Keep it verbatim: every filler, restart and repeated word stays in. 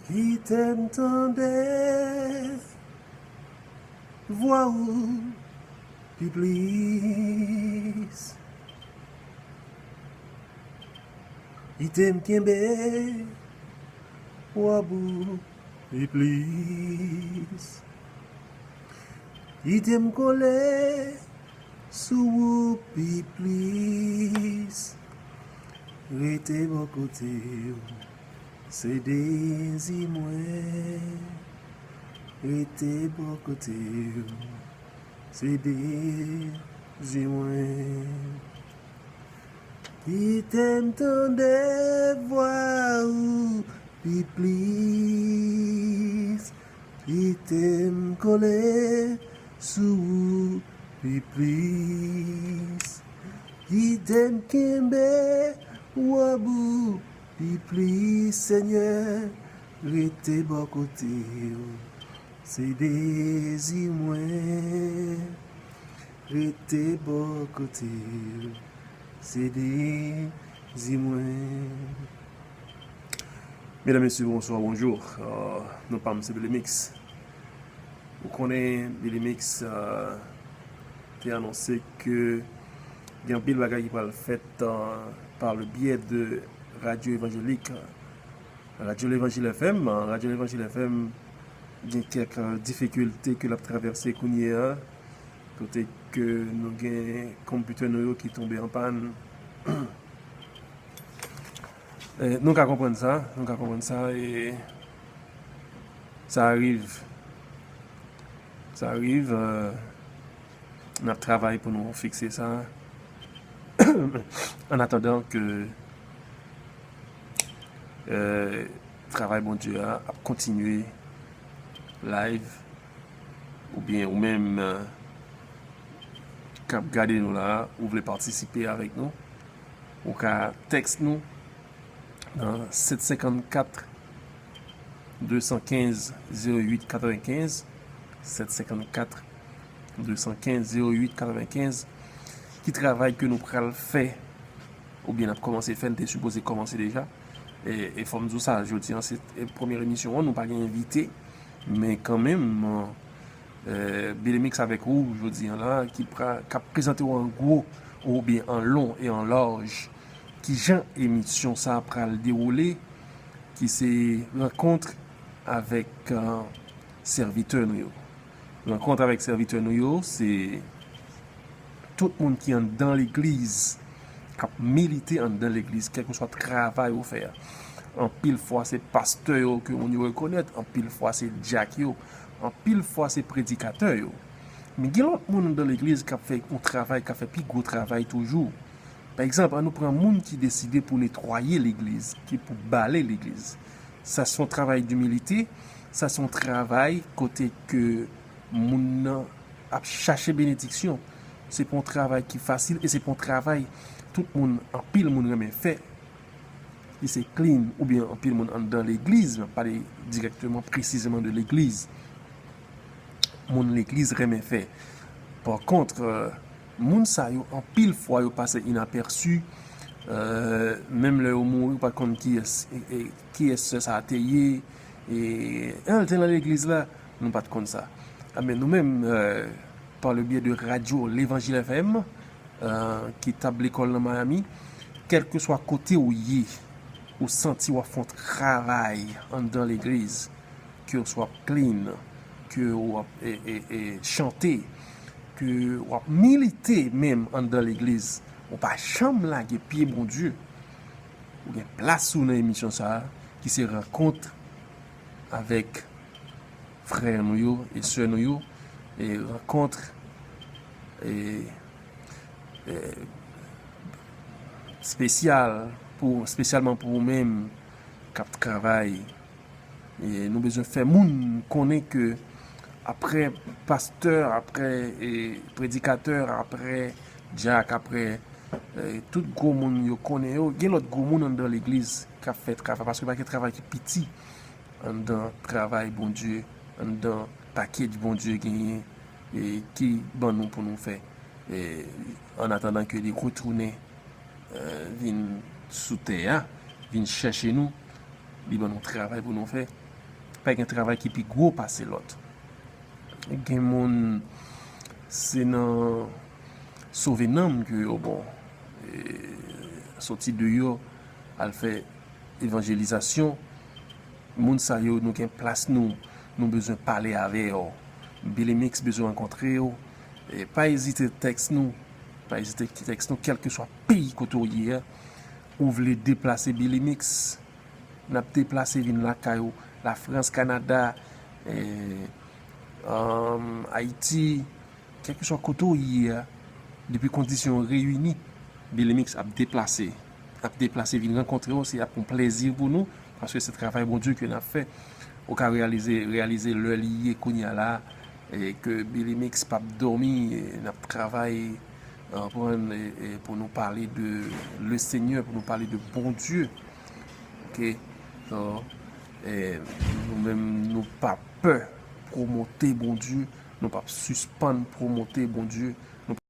Kite m tande vwa ou pi plis. Kite m kenbe wòb ou pi plis. Kite m kole sou ou pi plis. Rete bò kote w, se dezi mwen. Rete bò kote w, se dezi mwen. Kite m tande vwa ou pi plis. Kite m kole sou ou pi plis. Kite m kenbe wòb ou pi plis, Senyè. Rete bò kote w, se dezi mwen. Rete bò kote w, se dezi mwen. Medam, mesye, bonswa, bonjou. Euh, non pa m se Billy Mix. Ou konnen Billy Mix, euh, te anonse ke gen anpil bagay ki pral fèt, euh, par le biais de Radio Évangélique. Radio Levanjil F M, Radio Levanjil F M gen kèk, euh, difikilte ke l ap travèse kounye a, kote ke nou gen konpitè nou yo ki tonbe an pàn. E nou ka konprann sa, nou ka konprann sa, e sa rive. Sa rive, euh, n ap travay pou nou fikse sa. An atandan ke, euh, travay Bondye a ap kontinye live, oubyen ou menm, euh, k ap gade nou la, ou vle patisipe avèk nou, ou ka tèks nou nan sèt senkannkat, de san kenz, zewo uit katrevenkenz, sèt senkannkat, de san kenz, zewo uit katrevenkenz. Ki travay ke nou pral fè, oubyen n ap kòmanse fè, n te sipoze kòmanse deja. E, e fò m di w sa, jodi a, se, e, premye emisyon an, nou pa gen envite, men kanmenm, e, Billy Mix avèk ou, jodi a la, ki pra-, k ap prezante w an gwo, oubyen an lon e an laj, kijan emisyon sa a pral dewoule, ki se rankont avèk, e, sèvitè nou yo. Rankont avèk sèvitè nou yo, se tout moun ki anndan legliz, k ap milite anndan legliz, kèlkeswa travay ou fè a. Anpil fwa, se pastè yo ke moun yo rekonèt, anpil fwa, se dyak yo, anpil fwa, se predikatè yo. Men gen lòt moun anndan legliz k ap fè yon travay, k ap fè pi gwo travay toujou. Pa egzanp, ann nou pran moun ki deside pou netwaye legliz, ki pou bale legliz. Sa se yon travay dimilite, sa se yon travay kote ke moun nan ap chache benediksyon. Se pa yon travay ki fasil e se pa yon travay tout moun, anpil moun renmen fè. Ki se clean, oubyen anpil moun anndan legliz, m ap pale dirèkteman, presizeman de legliz. Moun legliz renmen fè. Pa kont, euh, moun sa yo, anpil fwa, yo pase inapèsi. Euh, menm lè yo mouri, ou pa t konn kiyès, e, e, kiyès sè sa a te ye. E, an, l te nan legliz la, nou pa t konn sa. A, men nou menm, euh, par le biais de Radio Levanjil F M, euh, ki tab lekòl nan Miami, kèlkeswa kote ou ye, ou santi w ap fè yon travay anndan legliz, ke w swa ap clean, ke w ap, e, e, e, chante, ke w ap milite menm anndan legliz, ou pa janm lage pye Bondye, ou gen plas ou nan emisyon sa a, ki se rankont avèk frè nou yo e sè nou yo, e rankont, e, e, espesyal pou, espesyalman pou ou menm k ap travay. E nou bezwen fè moun konnen ke aprè pastè, aprè, e, predikatè, aprè dyak, aprè, e, tout gwo moun yo konnen yo, gen lòt gwo moun anndan legliz k ap fè travay, paske pa gen travay ki piti anndan travay Bondye, anndan package Bondye genyen, e, ki ban nou pou nou fè. E, an atandan ke li retounen, e, vin sou tè a, vin chèche nou, li ban nou travay pou nou fè. Pa gen travay ki pi gwo pase lòt. Gen moun, se nan sove nanm ke yo bon, e, soti deyò, al fè evanjelizasyon. Moun sa yo, nou gen plas nou, nou bezwen pale avè yo. Billy Mix bezwen rankontre yo. E pa ezite tèks nou, pa ezite tèks nou, kèlkeswa peyi kote w ye a. Ou vle deplase Billy Mix, n ap deplase vin lakay ou, Lafrans, Kanada, e, um, Ayiti, kèlkeswa kote w ye a, depi kondisyon yo reyini, Billy Mix ap deplase, ap deplase vin rankontre w, se ap yon plezi pou nou, paske se travay Bondye ke n ap fè. Ou ka reyalize, reyalize lè li ye kounye a la, e ke Billy Mix p ap dòmi, e n ap travay, e, konprann, e, e pou nou pale de le Seigneur, pou nou pale de Bondye. Ok? So, e, nou menm, nou pa pè pwomote Bondye, nou p ap sispann pwomote Bondye.